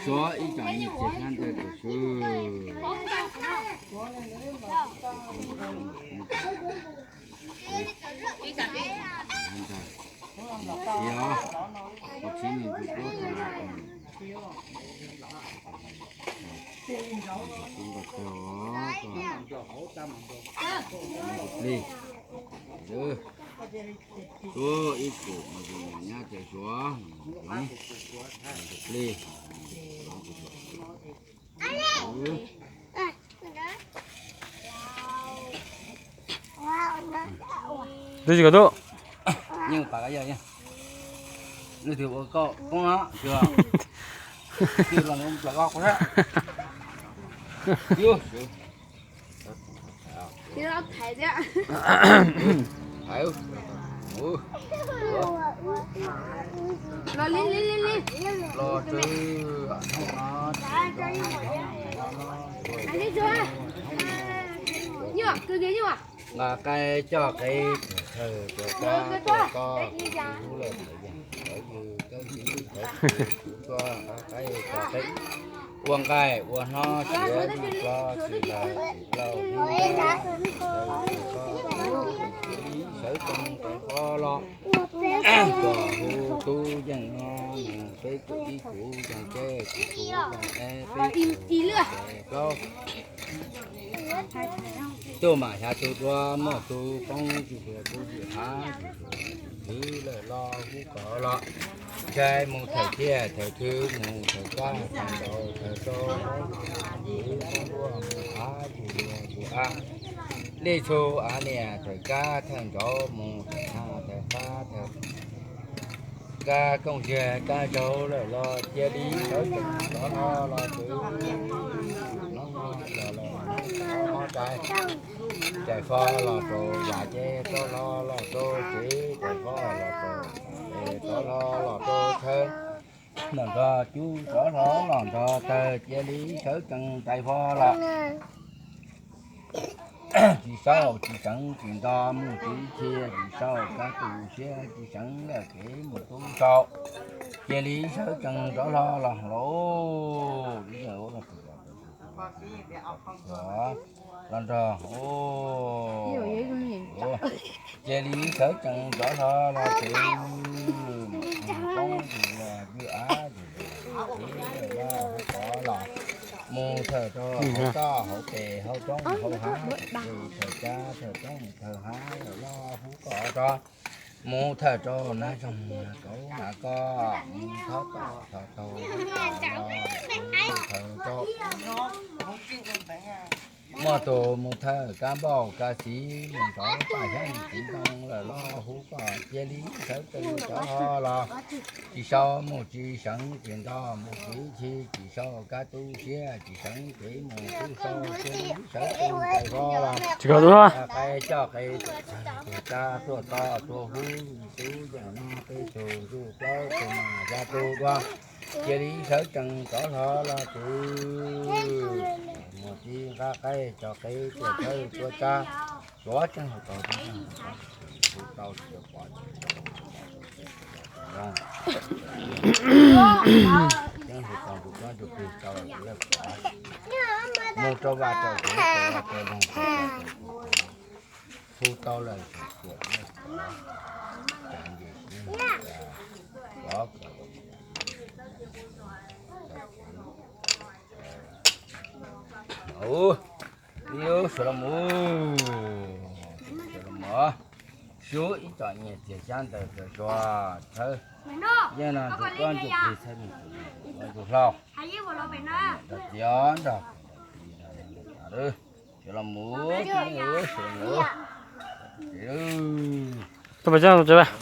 Suav ib tsoom niam txiv sab ntawd tus swb. Plig, ib kum nyab ces Suav, plig. Twb tsis kom tub. Yeej pam yog yeej. Leej twg ua koj poob no, twg los plam koj kuv sab. Los li li li li. Los twb hnub no. Nyuam, kwv kiag nyuam. Nqa qaib coj qev, thawj tuav tsab tuaj koj, tus lub lawm thawj yam thawj ywg thawj txiv thawj kuv tuaj nqa qaib coj qev, ua nqaij ua hnob siav tsis plob tsis lawm tsis plaub hib, sawv tsees tais fob los, tuam hu tub yeej no, peb tus ib kuv yeej teb tus hu yeej eb peb tus tais plaub. Tuaj mam xya tus dua, muaj tus poob tsis hlias kuv tsis hav, tsis hlias tsis txwv lawm los hub kov los. Ntshai mus thawm tiaj thawm twg, mus thawm kab thawm nraud thawm rau, mus av tsis hlias kuv av, lej txhu av niam thawm kab thawm nraud, mus thawm thaj thawm qab thawm kab kooj ziag kab zaug lawm los cia li sawv tsees rov hlo los twv hnub no los los mob tais, tais fo los rau yam ces rov hlo los rau tsev, tais fo los rau es rov hlo los rau thawv, los nrog cub rov hlo los nrog tawg cia li sawv tsees tais fo los. Tsis saub tsis seev tsis nto mus tsis chim, tsis saub kab tu siab tsis seev lawm kev mus tub sau, cia li sawv tsees rov hlo los lauj. Los nrog cia li sawv tsees rov hlo los tsev, poob tsis hlias kuv av tsis hlias kuv av, hub kov los mus thawm rau hauv toj hauv pes hauv roob hauv hav, thawm kab thawm roob thawm hav lawm los hub kov rov mus thawm rau nas zoog nas kauv nas koj, mus thov tom thov taug hub kov los mus thawm rau muaj tus mus thawm kab npauj kab txiv mus rau paj xyoob txiv ntoo lawm los hub koj cia li sawv tsees rov hlo los. Tsis saub mus tsis seev tsis nto mus tsis chim, tsis saub kab tu siab tsis seev kev mus tub sau, cia li sawv tsees tais fo los. Tsis kov tub los. Qaib coj qev, tus tsab tuaj to tuaj hub, tub yeej no peb tug ntsuj plaub tug mas ya tu dua, cia li sawv tsees rov hlo los twv mus tib nqa qaib coj qev tuaj thawj tuaj tsab, tuav tseeb hau tau, hu tau tsis pom, tseeb hu tau ntsuj plaub ntsuj plig tau lawm, mus rau vaj rau tsev rau vaj rau loog, hu tau lawm tseem tuam, ub, ib lub suav los mus, suav los mus, xyuv ib tsoom nyiam txiag xyab ntawd txawm suav thawb, yeej no ntsuj plaub ntsuj plig txhawb ntsuj hlau, nrog txiv nrog, suav los mus, suav los mus, txawm pais tso, txawm pais.